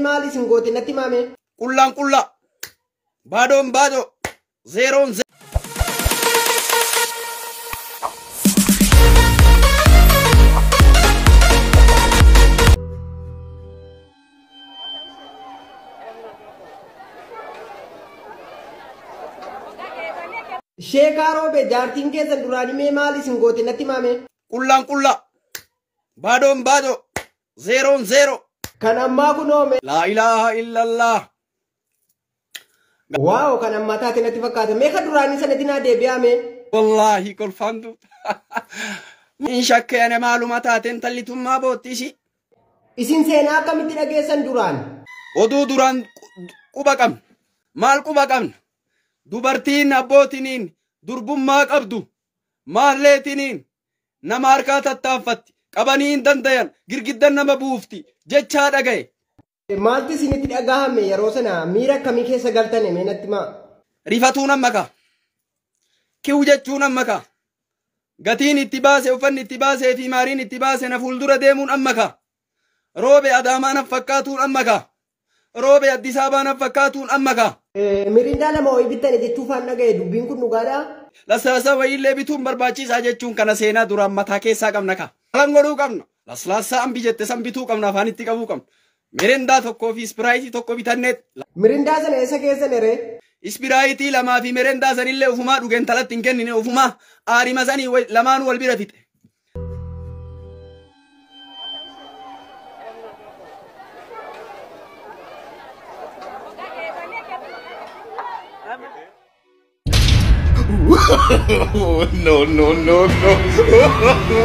Maal isin goote natti himaame? Qullaan qullaa. Baadoon baadoo. Zeeroon zeeroo. Sheekaa Roobee jaartiin keessan duraanii mee maal isin goote natti himaame? Qullaan qullaa. Baadoon baadoo. Zeeroon zeeroo. Kan ammaa kunoome. Laa ilaaha illallah. Waaw kan ammaa taate natti fakkaata. Mee kan duraanii sanatti naa deebi'ame? Wallaahi kolfaan duuta. Min shakkeene maaluma taateen tallitummaa boottisi. Isin seenaa akkamitti dhageessan duraan? Oduu duraan quba qabna. Maal quba qabna? Dubartiin abbootiniin durbummaa qabdu maalleetiniin nama harkaa tattaaffatti qabanii hin dandayan girgiddan nama buufti jechaa dhagaye. Maaltu isinitti dhagahame yeroo sana miira akkamii keessa galtane mee natti himaa? Rifatuun amma ka'a. Kiw jechuun amma ka'a. Gatiin itti baase uffanni itti baasee fi maariin itti baase na fuuldura deemuun amma ka'a. Roobe Adaamaa na fakkaatuun amma ka'a. Roobe Addis Ababaa na fakkaatuun amma ka'a. Mirindaa lama wayii bittane jechuu faan dhagaye dubbiin kun dhugaadhaa? Laslaasa wayiillee bituun barbaachisaa jechuun kana seenaa duraan mataa keessaa qabna ka'a. Maal godhuu qabna? Laslaasaa ambi jette san bituu qabna afaan itti qabuu qabna. Mirindaa tokkoo fi ispiraayitii tokko bitannee. Mirindaa sana eessa keessan eree? Ispiraayitii lamaa fi mirindaa sanillee ufumaa dhugeen talatti hin kennine ufumaa aarima sanii lamaanuu wal bira fixe. No, no, no, no.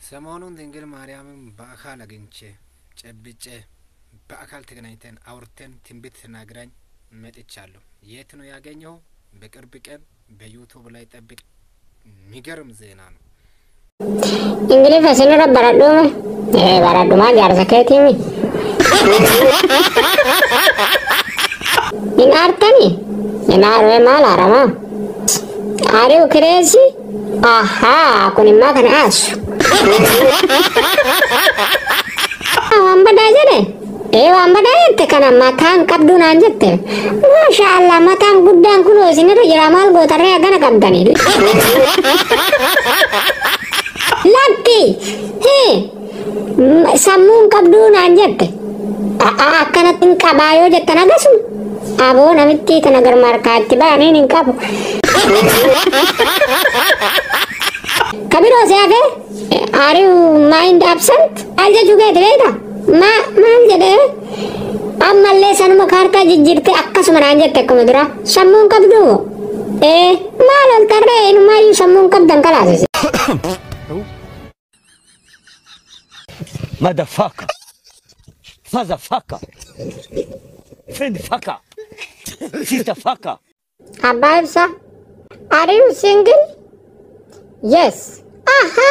ሰሞኑን ድንግል ማርያምን በአካል አግኝቼ ጨብጬ በአካል ተገናኝተን አውርተን ትንቢት ተናግራኝ መጥቻለሁ። የት ነው ያገኘው? በቅርብ ቀን በዩቱብ ላይ ጠብቅ። የሚገርም ዜና ነው። Ingiliffa isinirra baradhuume? Ee baradhumaa jaarsa keetiimi. Hin aartani? Hin aaree maal aaramaa? Aari'u kireessi? Ahaa kun immoo kan aasu. Waan badaa jedhe? Ee waan badaa jette kana mataan qabdu naan jette. Maasha Allah mataan guddaan kunoo isinirra jira maal gootarree hagana qabdanii. Lakki! Hee! Sammuun qabduu naan jette. Akkanatti hin qabaa yoo jettan agasuma. Aboo namitti tana garmaarkaatti ba'aniin hin qabu. Kabiroo si hafee? Are you mind absent? Maal jechuu keeti beektaa? Maal jedhee? Ammallee sanuma kaartaa jijjiirtee akkasuma naan jette akkuma dura. Sammuun qabduu? Ee maal ol tarree inumaayyuu sammuun qabdan kalaasise. Motherfucker. Motherfucker. Friend fucker. Sister fucker. Abbaa Ibsaa, are you single? Yes. Aha.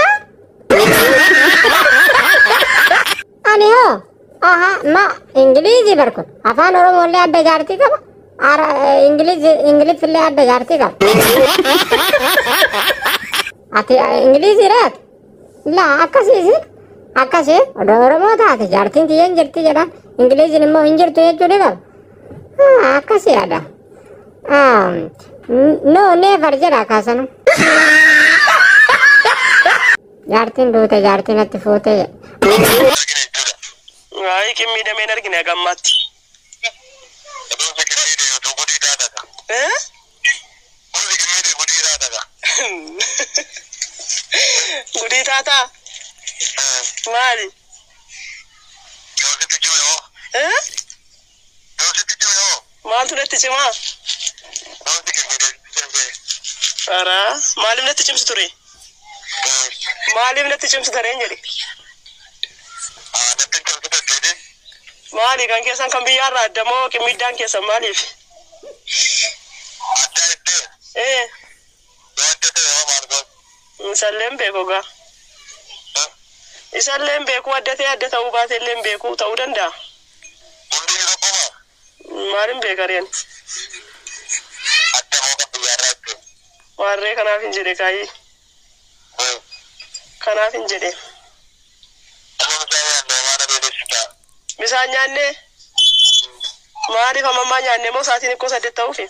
Ani hoo? Aha, ma Ingilizii barkun. Afaan Oromoo illee adda jaartii qaba. Ingiliffi illee adda jaartii qaba. Ati Ingilizii raati? Laa akkasiisi. Akkasii odoo Oromoo taate jaartiin tiyya hin jirti jedhan. Ingiliziin immoo hin jirtu jechuu ni qaba. Akkasii yaada. No never jedha kaasanu. Jaartiin duute jaartiin natti fuute jedhe. Waa'ee qimmiidhameen argine hagammaatti. Gudii taataa? Maali? Maaltu natti cimaa? Araa maaliif natti cimsi ture? Maaliif natti cimsi tareen jedhe? Maali kan keessan kan biyyaarraa adda moo qimmiddaan keessan maaliif? Isalleen beeku gaa. Isalleen beeku adda ta'e adda ta'uu baate illee beeku ta'uu danda'a. Maalin beeka reen? Warree kanaaf hin jedhe kaayii. Kanaaf hin jedhe. Bishaan nyaannee maaliif amammaa nyaannee moo sa'aatiin ikkoo 8 ta'uufi?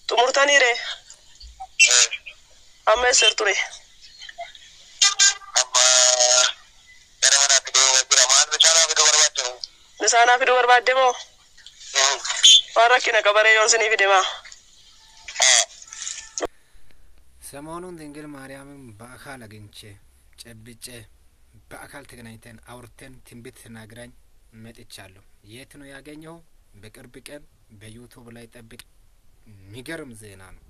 Xumurtanii ree? Amma eessa ture? Misaanaa fiduu barbaadde moo? Waan rakkina qabaree yoon sinii fide maa? ሰሞኑን ድንግል ማርያምን በአካል አግኝቼ ጨብጬ በአካል ተገናኝተን አውርተን ትንቢት ተናግራኝ መጥቻለሁ። የት ነው ያገኘው? በቅርብ ቀን በዩቱብ ላይ ጠብቅ። የሚገርም ዜና ነው።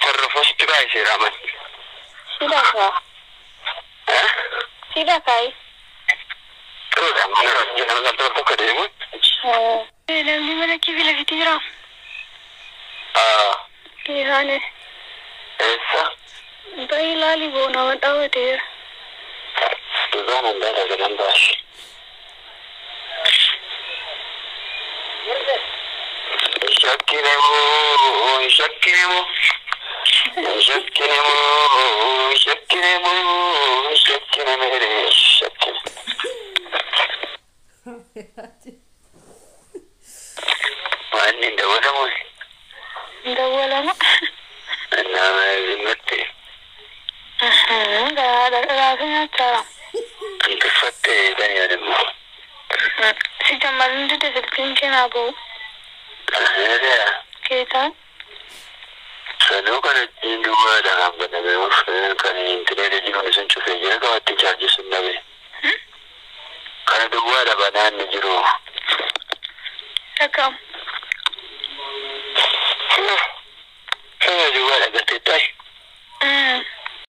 Korrofoo sitti baay'iseera aman. Sidakaa. Sidakaayi. Tuudha mana nama tokko tokko deemu. Namni mana kee lafiti jira. Keessaane. Eessa? Bayi laali boona dhaabateera. Dhugaan handaara galan baashi. Shakkinemoo shakkinemoo shakkinemoo shakkinemoo shakkinemee shakkine. Waan hin dawwalamu. Dawwalama. Nama zimmatti. Gaafa nyaachaa. Tuffattee kan yaadamu. Si jammarin dide silkiin keenaa ba'u. Keetaan. Sanuu kana duwwaadha kan baname kan intineeti jiruun sun cufee jira qabatti chaarjii sun dhabe. Kana duwwaadha banaan ni jiru. Akkam. Sana duwwaadha gartee ta'i.